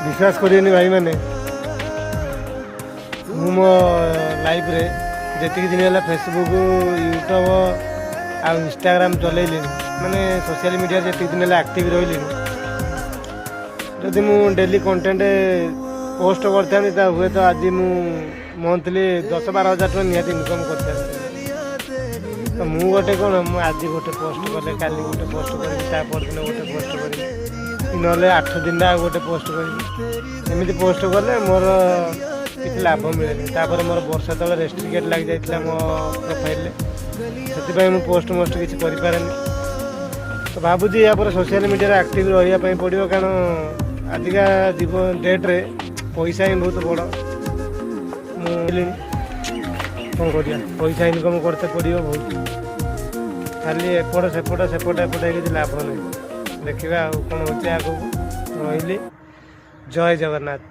ବିଶ୍ୱାସ କରିବେନି ଭାଇମାନେ, ମୁଁ ମୋ ଲାଇଫରେ ଯେତିକି ଦିନ ହେଲା ଫେସବୁକ୍, ୟୁଟ୍ୟୁବ୍ ଆଉ ଇନଷ୍ଟାଗ୍ରାମ ଚଲେଇଲିଣି, ମାନେ ସୋସିଆଲ ମିଡ଼ିଆରେ ଯେତିକି ଦିନ ହେଲା ଆକ୍ଟିଭ୍ ରହିଲିଣି, ଯଦି ମୁଁ ଡେଲି କଣ୍ଟେଣ୍ଟ ପୋଷ୍ଟ କରିଥାନ୍ତି, ତା ହୁଏତ ଆଜି ମୁଁ ମନ୍ଥଲି 10-12 ହଜାର ଟଙ୍କା ନିହାତି ଇନକମ୍ କରିଥାନ୍ତି। ତ ମୁଁ ଗୋଟେ କ'ଣ, ମୁଁ ଆଜି ଗୋଟେ ପୋଷ୍ଟ କଲେ କାଲି ଗୋଟେ ପୋଷ୍ଟ କରିବି, ତା ପରଦିନ ଗୋଟେ ପୋଷ୍ଟ କରିବି, ନହେଲେ 8 ଦିନରେ ଆଉ ଗୋଟେ ପୋଷ୍ଟ କରିବି। ଏମିତି ପୋଷ୍ଟ କଲେ ମୋର କିଛି ଲାଭ ମିଳେନି। ତାପରେ ମୋର ବର୍ଷା ତଳେ ରେଷ୍ଟ୍ରିକ୍ଟେଡ଼ ଲାଗିଯାଇଥିଲା ମୋ ପ୍ରୋଫାଇଲରେ, ସେଥିପାଇଁ ମୁଁ ପୋଷ୍ଟ ମୋଷ୍ଟ କିଛି କରିପାରେନି। ତ ଭାବୁଛି ୟା ପରେ ସୋସିଆଲ ମିଡ଼ିଆରେ ଆକ୍ଟିଭ୍ ରହିବା ପାଇଁ ପଡ଼ିବ, କାରଣ ଆଜିକା ଜୀବ ଡେଟ୍ରେ ପଇସା ହିଁ ବହୁତ ବଡ଼। ମୁଁ କ'ଣ କରିବା, ପଇସା ଇନକମ୍ କରତେ ପଡ଼ିବ ବହୁତ। ଖାଲି ଏପଟ ସେପଟ, ସେପଟ ଏପଟ ହେଇକି କିଛି ଲାଭ ନାହିଁ। ଦେଖିବା ଆଉ କ'ଣ ହେଉଛି ଆଗକୁ। ରହିଲି, ଜୟ ଜଗନ୍ନାଥ।